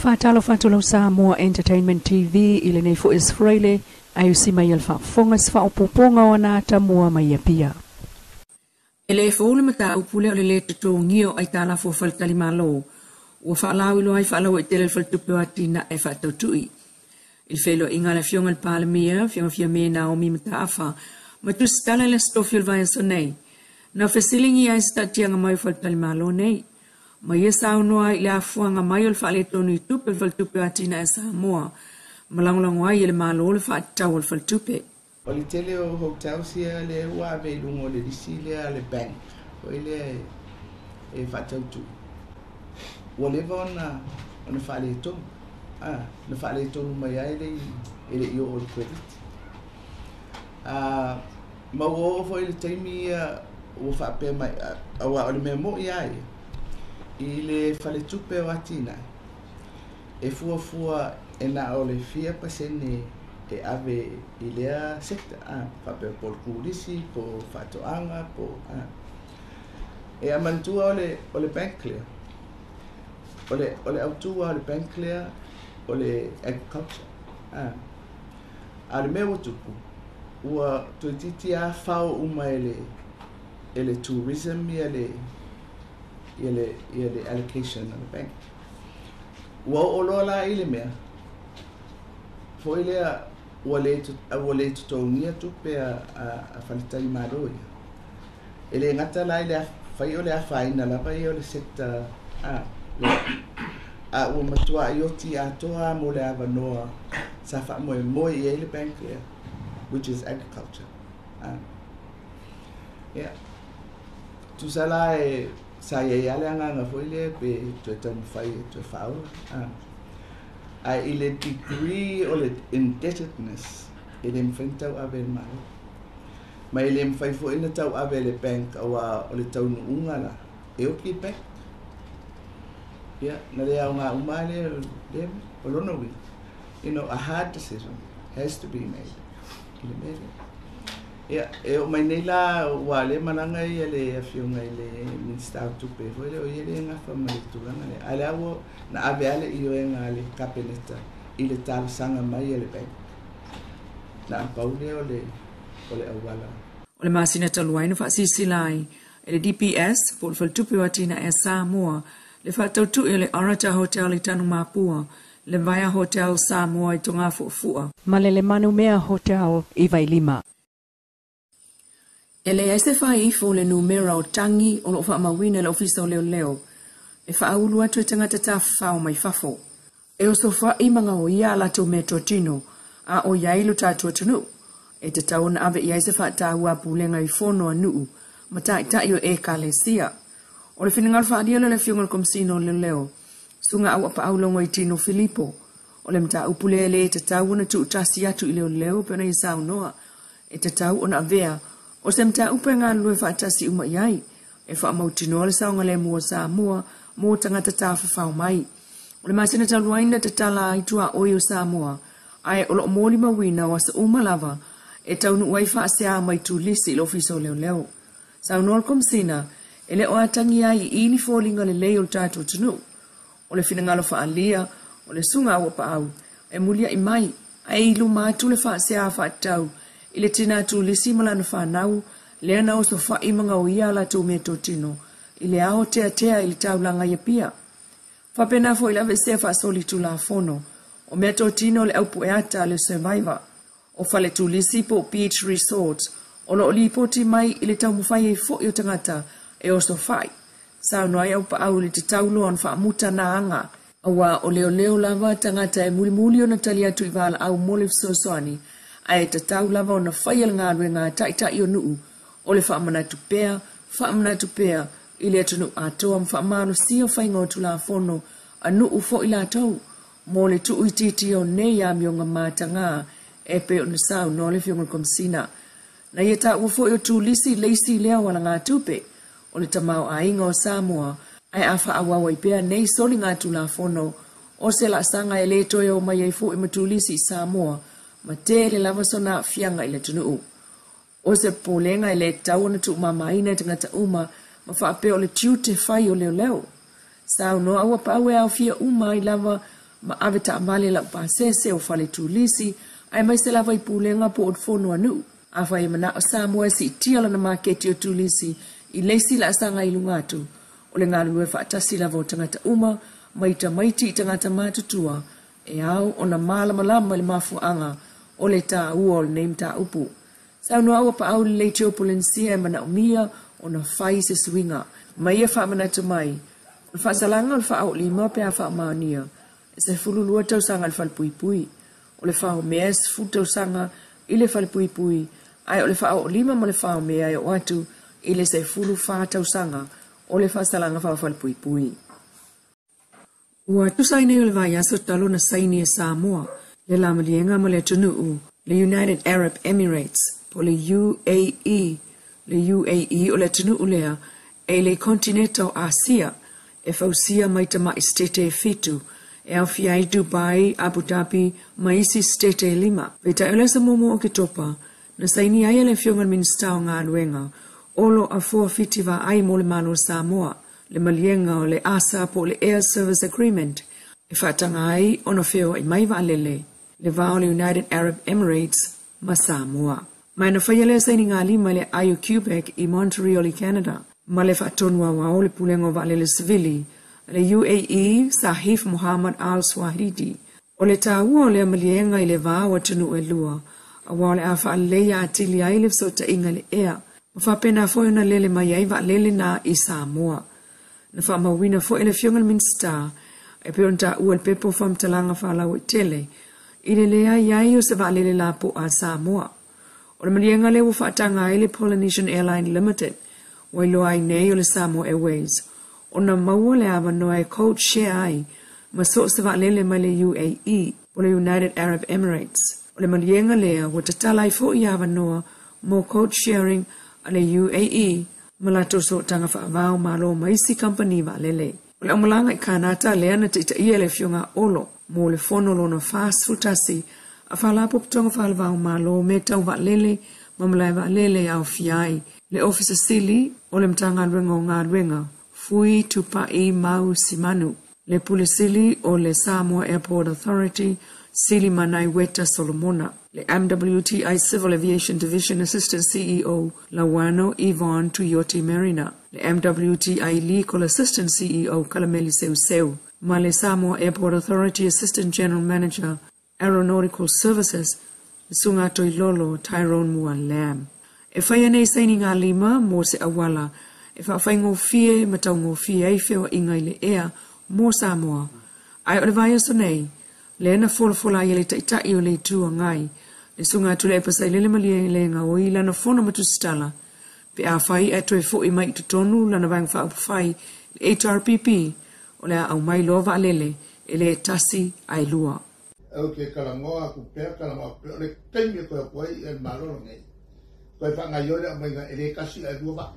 Faatalofa atu lau Samoa Entertainment TV i lenei foi aso Faraile ae usi mai a le faafofoga se faaopoopoga o ana atamua mai Apia. E le fou le mataupu lea o le lē totogia o aitalafu a faletalimalo ua faalauiloa ai faalauaitele le Faletupe o Atinae Faatautu'i. I le feiloaiga a le Afioga i le Palemia, Afioga Fiame Naomi Mataafa, ma tusitala i le Aso Tofi o le vaiaso nei, na fesiligia ai se taatiaga mai o faletalimalo nei, ma ia saunoa ai i le afuaga mai o le faaletonu i tupe o le Faletupe o Atinae a Samoa ma lagolago ai e le Malo le faatatau o le faletupe. O le tele o hotels ia lea ua ave i luga o le lisi lea a le bank foi lea e faatautuu, ua leva ona ona faaletonu, a, na faaletonu mai ai le e le i oo i le Covid. A, ma ua oo foi i le taimi ia ua faapea mai, aua o le mea moi lava ia, i le faletupe o atinae, e fuafua e na o le fia pasene e ave i lea sector, a, faapea po o le turisi, po o faatoaga, po o, a. E a manatua o le bank lea, o le autu lava o le bank lea, o le agriculture. A, a o le mea ua tupu, ua toeitiiti lava fao uma e le tourism ia le allocation a le bank. Ua oo loa la i le mea foi lea ua le totogia tupe a faletalimalo ia. E le gata la i le fai o le afaina lava ia o le sector a, le, a ua matuai oti atoa mo le avanoa sa faamoemoe i ai le bank lea, which is agriculture. A. Ia, tusa la e sa i ai lava le agaga foi lea pe toe taumafai e toe faaola. A. Ae i le degree o le indebtedness, e le mafai ona tauave e le Malo. Ma e le mafai foi ona tauave e le bank aua o le taunuuga la, e oki le bank. Ia, na le aoga uma lea, lea o lona uiga. A hard decision has to be made i le mea lea. Ia, e oo mai nei la ua le malaga ia le afioga i le Minisita o Tupe foi lea o ia le gafa ma le tulaga lea. Ae lea ua na ave lava le ioega a le Kapeneta i le talosaga mai a le bank. Na pau lea o le auala. O le masina talu ai na faasilasila ai e le DBS po o le Faletupe o Atinae a Samoa le faatautu'i o le Orata Hotel i Tanumapua, le Vaea Hotel Samoa i Togafuafua ma le Manumea Hotel i Vailima. E leai se fai ifo le numera o tagi o loo faamauina e le Ofisa o Leoleo e faaulu atu e tagata tafafao mai fafo e osofa'i ma gaoia a latou meatotino a o i ai lo tatou atunuu e tatau ona ave i ai se faataua a pulega i fono a nuu ma ta'ita'i o ekalesia. O le finagalo faaalia lea o le Afioga i le Komesina o Leoleo, Susuga Auapaau Logoitino Filipo. O le mataupu lea e lē tatau ona tu'utasi atu i leoleo pe ona ia saunoa e tatau ona avea o se mataupu e galulue faatasi uma i ai e faamautinoa le saogalemu o Samoa mo tagata tafafao mai. O le masina talu ai na tatala ai tuaoi o Samoa ae o loo molimauina o aso uma lava e taunuu ai faasea mai turisi i le Ofisa o Leoleo. Saunoa le Komesina e le o atagi ai i ni foliga lelei o le tatou atunuu. O le finagalo faaalia o le Susuga Auapaau e mulia'i mai ae i luma atu le faasea faatatau i le tinā turisi ma lana fanau lea na osofa'i ma gaoia a latou meatotino i le ao teatea i le taulaga i Apia. Faapena foi le aveesea faasolitulafono o meatotino le aupueata a le Survivor o fale turisi po o beach resort o loo lipoti mai i le taumafai ai fo'i o tagata e osofa'i. Saunoa ai Auapaau i le tatau loa ona faamuta na aga auā o leoleo lava tagata e mulimuli ona tali atu i valaau mo le fesoasoani ae tatau lava ona faia le galuega a ta'ita'i o nuu o le faamanatu pea faamanatu pea i le atunuu atoa ma faamalosia faiga o tulafono a nuu fo'i latou mo le tu'uitiitia o nei amioga matagā e pei ona saunoa le Afioga i le Komesina. Na ia taua fo'i o turisi le isi lea o alagatupe o le tamaoaiga o Samoa ae a faaauau ai pea nei soligatulafono o se laasaga e lē toe o mai ai fo'i ma turisi i Samoa ma tele lava sona aafiaga i le atunuu. O se popolega e lē tatau ona tuumamaina e tagata uma ma faapea o le tiute fai o leoleo. Saunoa Auapaau e aofia uma ai lava Ma ave taavale laupasese o fale turisi aemaise lava i pulega po o le fono a nuu. Afai e manao Samoa e siitia lana maketi o turisi i le isi laasaga i luga atu, o le galulue faatasi lava o tagata uma mai tamaiti i tagata matutua e ao ona malamalama i le mafuaaga o le taua o lenei mataupu. Saunoa Auapaau lelei Teo Polenisia e manaomia ona fai se suiga. Ma ia faamanatu mai, o le faasalaga o le faaoolima pe a faamaonia e 12 tausaga i le falepuipui. O le faomea e 10 tausaga i le falepuipui, ae o le faaoolima ma le faomea e oo atu i le 14 tausaga o le faasalaga faafalepuipui. Ua tusa ai nei o le vaiaso talu ona saini e Samoa le la maliega ma le atunuu le United Arab Emirates po o le UAE. Le UAE o le atunuu lea e i le kontineta o Asia e fausia mai tama'i setete e 7 e aofia ai Dubai, Abu Dhabi ma isi setete e 5. Peitai o le aso 1 o Oketopa na saini ai e le Afioga i le Minisita o Galuega Olo Afoa Fiti Vaai mo le Malo o Samoa le maliega o le ASA po o le Air Service Agreement e faataga ai ona feoai mai vaalele le va o le United Arab Emirates ma Samoa. Ma na faia lea sainigalima i le ai o Quebec i Montreal i Canada ma le faatonu aoao o le Pulega o Vaalele Savili a le UAE Sahif Muhammad Al Swahidi. O le taua o lea maliega i le va o atunuu e lua, auā o le a faaleleia atili ai le fesootaiga i le ea, ma faapena foi ona lele mai ai vaalele na i Samoa. Na faamauina foi e le Afioga i le Minisita e pei ona taua i le pepa o faamatalaga faalauaitele i le leai ai o se vaalele lapoa a Samoa. O le maliega lea ua faataga ai le Polynesian Airline Limited, ua iloa ai nei o le Samoa Airways, ona maua le avanoa e code share ai ma so o se vaalele mai le UAE po o le United Arab Emirates. O le maliega lea ua tatala ai foi avanoa mo code sharing a le UAE ma latou sootaga faavao malo ma isi kamupani vaalele. O le aumalaga i Kanata lea na taitaia e le Afioga a Olo mo le fono lona 41 a Faalapotopotoga Faalevao Malo mea tau vaalele ma malae vaalele e aofia ai le Ofisa Sili o le Matagaluega o Galuega Fui Tupai Mau Simanu, le Pule Sili o le Samoa Airport Authority Sili Manai Weta Solomona, le MWTI Civil Aviation Division Assistant CEO Lawano Yvonne Tuioti Marina, le MWTI Legal Assistant CEO Kalameli Seuseu, ma le Samoa Airport Authority Assistant General Manager Aeronautical Services le Susuga Toilolo Tyrone Mua Lam. E faia nei sainigalima mo se auala e faafaigofie ma taugofie ai feoaiga i le ea mo Samoa. Ae o le vaiaso nei, lea na folafola ai e le Taitai o le Itu Agai, le Susuga Tuilaepa Sailele Malielegaoi i lana fono ma Tusitala, pe afai ae toe fo'i mai i totonu lana Vaega Faaupufai le HRPP, o le a aumai loa vaalele e le tasi ae lua. Ou te talanoa atu pea, talanoa atu pea, o le taimi e toe atu ai le Malo lenei, toe faagaoioi le aumaiga e le tasi ae lua vaa.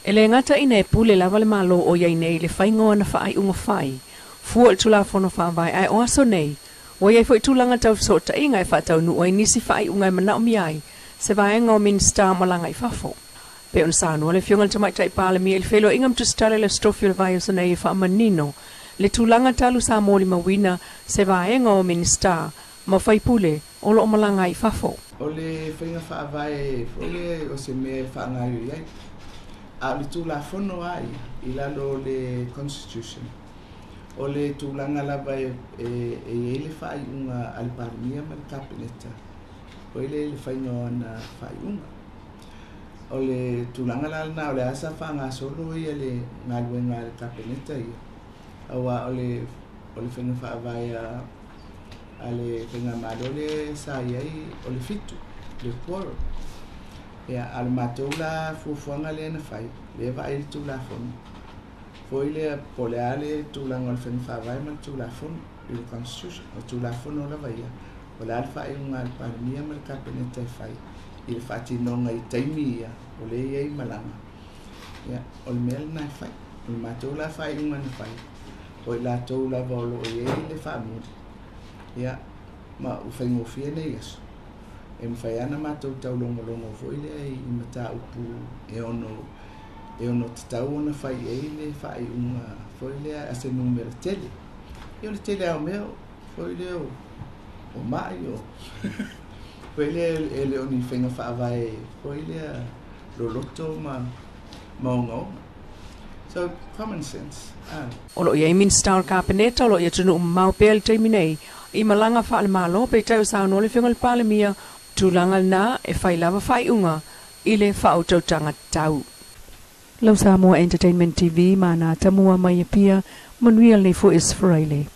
E le gata ina e pule lava le Malo o i ai nei i le faiga o ana faaiuga fai fua i le Tulafono Faavae, ae o aso nei, ua i ai foi tulaga tau fesootaiga e faataunuu ai nisi faaiuga e manaomia ai se vaega o Minisita malaga i fafo. Pei ona saunoa le Afioga i le Tamaitai Palemia i le feiloaiga ma Tusitala i le Aso Tofi o le vaiaso nei e faamanino le tulaga talu sa molimauina se vaega o Minisita ma faipule o lo o malaga ai i fafo. O le faiga faavae foi lea o se mea e faagaoioi ai, a o le Tulafono lava ia i lalo o le Constitution, o le tulaga lava e i ai le faaiuga a le Palemia ma le Kapeneta foi lea i le faiga o ana faaiuga. O le tulaga la lena o le a sa faagasolo ia le galuega a le Kapeneta ia, auā o le faiga faavae a le faigamalo lea sa i ai o le 7, le quorum. Ia, a o le matou la fuafuaga lea na fai, lea e vaai i le Tulafono foi lea po o le a le tulaga o le faiga faavae ma le Tulafono i le Constitution. O le Tulafono lava ia, o le a le faaiuga a le Palemia ma le Kapeneta e fai i le faatinoga i taimi ia o lea e i ai malaga. Ia, o le mea lena e fai. O le matou la faaiuga na fai, o i latou lava o lo o i ai le faamuli, ia, ma ua faigofie nei aso, e mafai lava ona matou taulogologo foi lea i mataupu e ono tatau ona fai i ai le faaiuga foi lea a se numera tele. Ia o le tele lava o mea foi lea o ma'i o foi lea e le o ni faiga faavae foi lea loloto ma ogaoga. So, common sense. Ah. O loo i ai Minisita o le Kapeneta o loo i atunuu mamao pea i le taimi nei i malaga faale-Malo, peitai ua saunoa le Afioga i le Palemia, tulaga lena e fai lava faaiuga i le faautautaga tatau. Lau Samoa Entertainment TV ma na tamua mai Apia, manuia lenei foi Aso Faraile.